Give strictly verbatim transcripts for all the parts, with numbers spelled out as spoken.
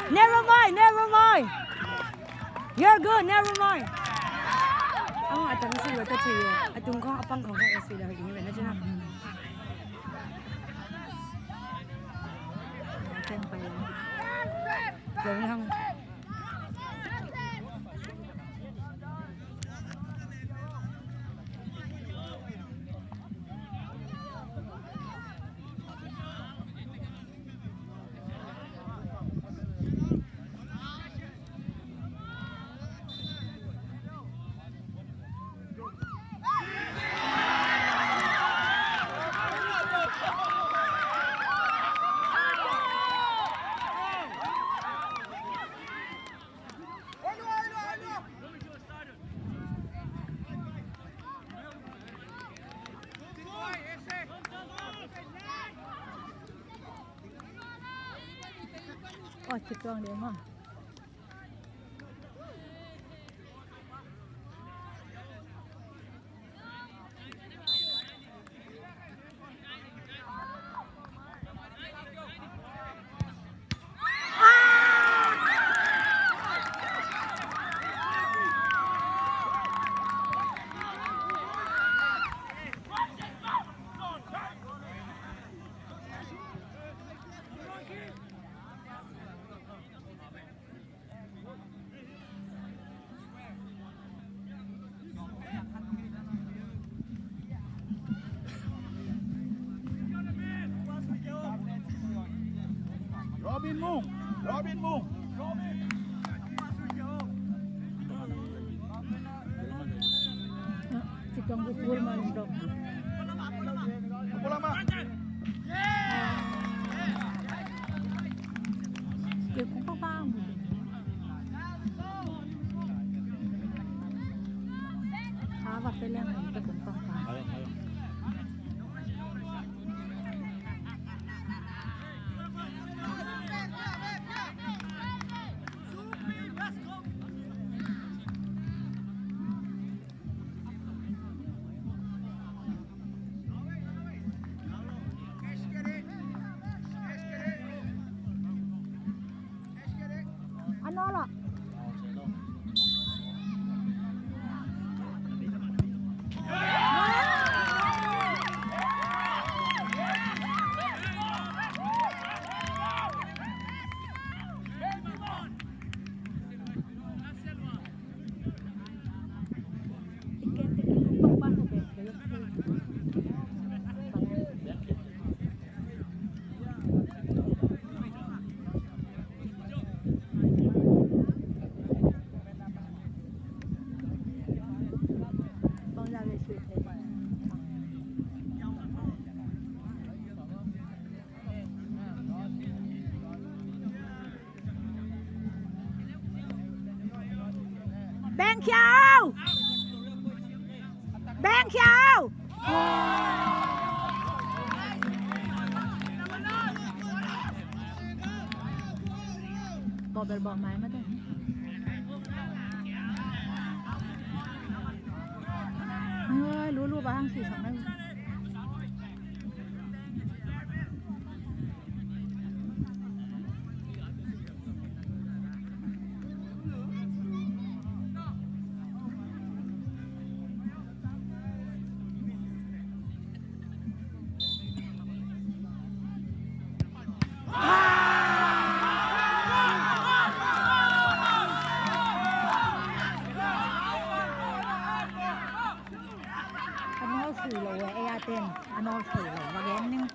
Never mind, never mind. You're good, never mind. Ang atang si wata tayo. Atung kong apang kong kaya sila. Hindi na siya. Atang pa yan. Atang lang. Oh, ci tuang ding maw. Robin Mung, Robin Mung. Ci tuang bukul ma lungdong. Bukul ma. Kung pang pang. Hava peleng kung pang pang. Ano la? Beng khia o! Beng khia o! Bawh bel bawh mai mah teh. Ai, lu lu ba hang si sang nai. A nawl sui lo e, ei a ten a nawl sui lo va gen ning.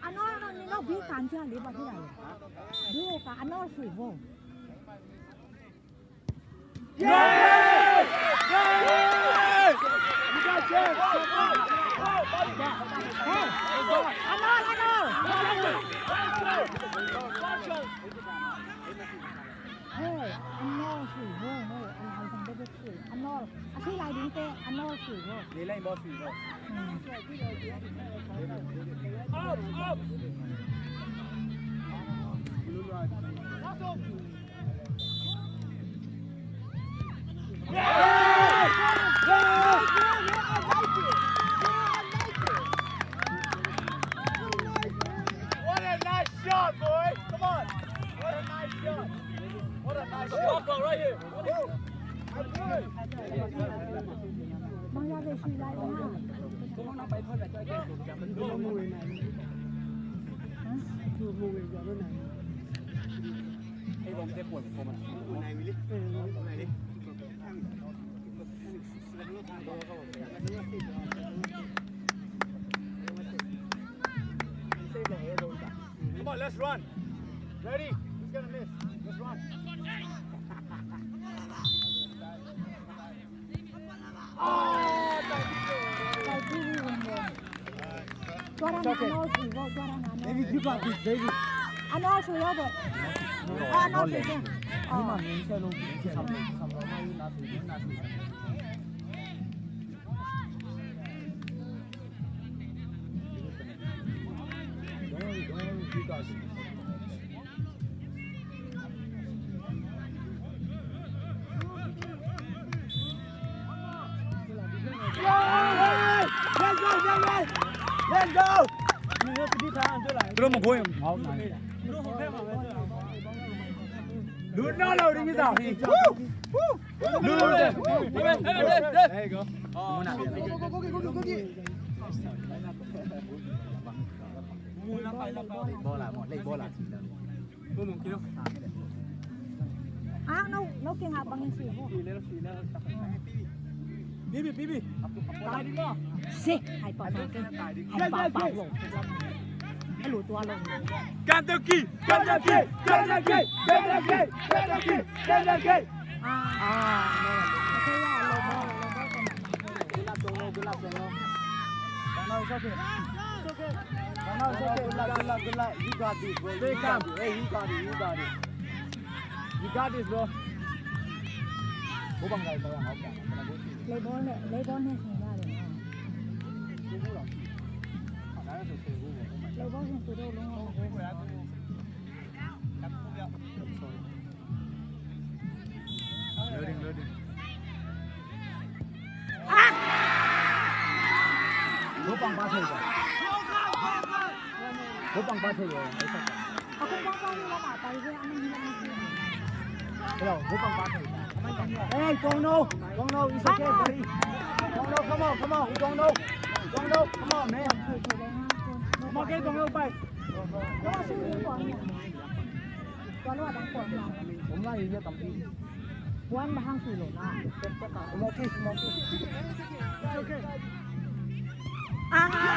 A nawl no ni no bi kan cia li ba ti lai. Bi ka a nawl sui vo. Hey, a nawl sui vo, hey, a lai zong bek bek sui. A nawl, a sui lai ding te, a nawl sui vo. Ni lai maw sui vo. Hmm. Up, up. What a nice shot, boy! Come on! What a nice shot! What a nice shot! Right here! Come on, let's run. Ready? Who's gonna miss? Let's run. It's okay. David, you got this, David. Don't worry, don't worry, you got this. Ah, no, no, kingah bangin si ho. Bibi, bibi. Si, hai pa pa. Hai pa pa lo. Hai lo tua lo. Kentucky, Kentucky, Kentucky, Kentucky, Kentucky, Kentucky. Ah. Ah, no. Okay, yeah, lo, lo, lo, lo. Good luck, Dong Lo. Good luck, Dong Lo. Dong Lo, it's okay. It's okay. Dong Lo, it's okay. Good luck, good luck, good luck. You got this, bro. You got this. Hey, you got it, you got it. You got this, bro. Go bang gai, bang gai. Play ball ne, play ball ne, sing ball ne. Play ball sing tu do lo. Loading, loading. Go pang pa thei ba. Go pang pa thei ba. Hello, go pang pa thei ba. Hey, Dong Lo, Dong Lo, it's okay, buddy. Dong Lo, come on, come on, Dong Lo. Dong Lo, come on, man. Come on, get Dong Lo back. Tua lua dang kuan ma. Om lai hi a tampi. Kuan ma hang sui lo na. Om okay, om okay. It's okay. Ah.